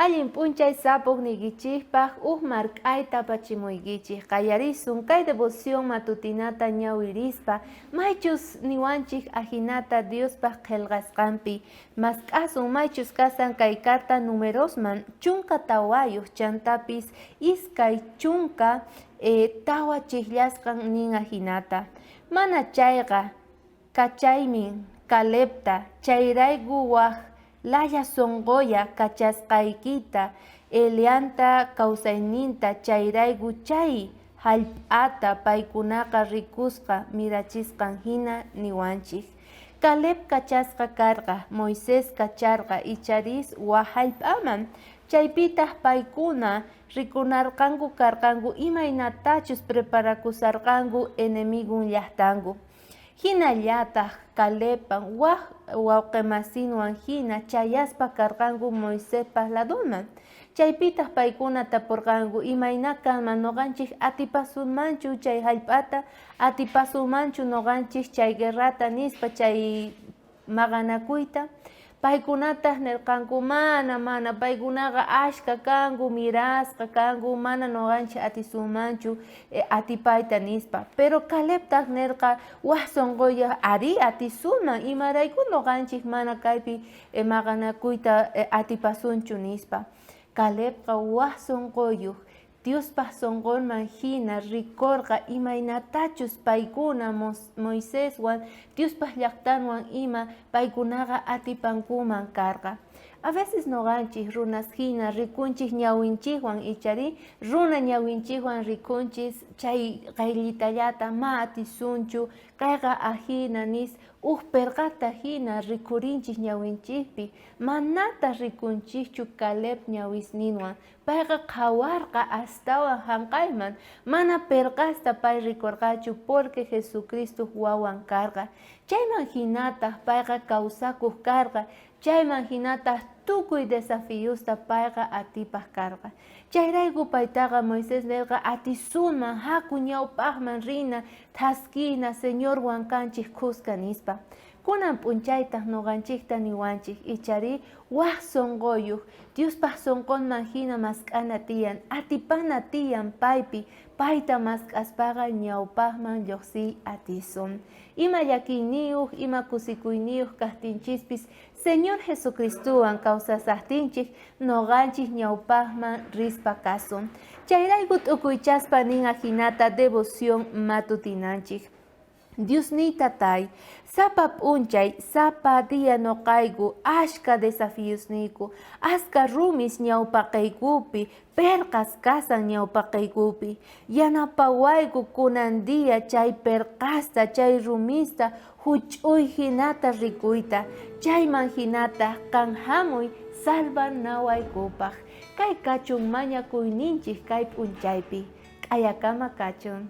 Allin p'unchay sapojniykichejpaj uj mark'ayta apachimuykichej. Qallarisun kay devoción matutinata ñawirispa, maychus niwanchej ajinata Diospaj qhelqasqanpi. Mask'asun maychus kasan kay carta numerosman 14 chantapis 24 chijllasqan nin ajinata. Mana chayqa Kachaymin Calebta, chayrayku waj laya sonqoya kachasqaykita, Elianta kausayninta, chayrayku chay jallp'ata paykunaqa rikusqa mirachisqan jina niwanchej. Caleb kachasqa karqa, Moisés kacharqa icharis waj jallp'aman, chaypitaj paykuna rikunarqanku karqanku imaynatachus preparakusharqanku enemigon llajtanku. Jinallataj Calebpa waj wawqemasinwan jina chayaspa karqanku Moisespa ladonman. Chaypitaj paykuna taporqanku, Imayná kanman noqanchej atipasunmanchu chay jallp'ata, atipasunmanchu noqanchej chay guerrata nispa chay maqanakuyta. Paykunataj nerqanku, Mana, mana, paykunaqa ashkha kanku, mirasqa kanku, mana noqanchej atisunmanchu eh, atipayta, nispa. Pero Calebtaj nerqa, waj sonqoyaj, arí, atisunman, imarayku noqanchej mana kaypi eh, maqanakuyta eh, atipasunchu, nispa. Calebqa waj sonqoyoj, Diospaj sonqonman jina rikorqa imaynatachus paykuna Moiseswan, Diospaj llajtanwan ima paykunaqa atipankuman karqa. A veces noqanchej runas jina rikunchej ñawinchejwan icharí runa ñawinchejwan rikunchis chay qayllitallata ma atisunchu, kayqa ajina nis uj perqata jina rikhurinchej ñawinchejpi, manataj rikunchejchu Caleb ñawisninwan. Payqa qhawarqa astawan janqayman, mana perqasta pay rikorqachu porque Jesucristoj wawan karqa. Chayman jinataj payqa kausakoj karqa, chayman jinataj tukuy desafiosta payqa atipaj karqa. Chayrayku paytaqa Moisés nerqa atisunman, jaku ñaupajman rina, thaskina, Señorwan kanchej khuska nispa. Kunan p'unchaytaj noqanchejta niwanchej, icharí waj sonqoyoj, Diospaj sonqonman jina mask'ana tiyan, atipana tiyan paypi, payta mask'aspaqa ñaupajman llojsiy atisun. Ima llakiyniyoj, ima kusikuyniyoj kajtinchispis, Señor Jesucristowan kausasajtinchej, noqanchej ñaupajman rispa kasun. Chayrayku t'ukuychaspa nin ajinata devoción matutinanchej. Diosniy Tatay, sapa p'unchay, sapa día noqayku ashkha desafiosniyku, askha rumis ñawpaqeykupi, perqas kasan ñawpaqeykupi. Yanapawayku kunan día chay perqasta, chay rumista juch'uy jinata rikuyta, chayman jinataj qan jamuy salvanawaykupaj. Kay kachun mañakuyninchej kay p'unchaypi. K'ayakama kachun.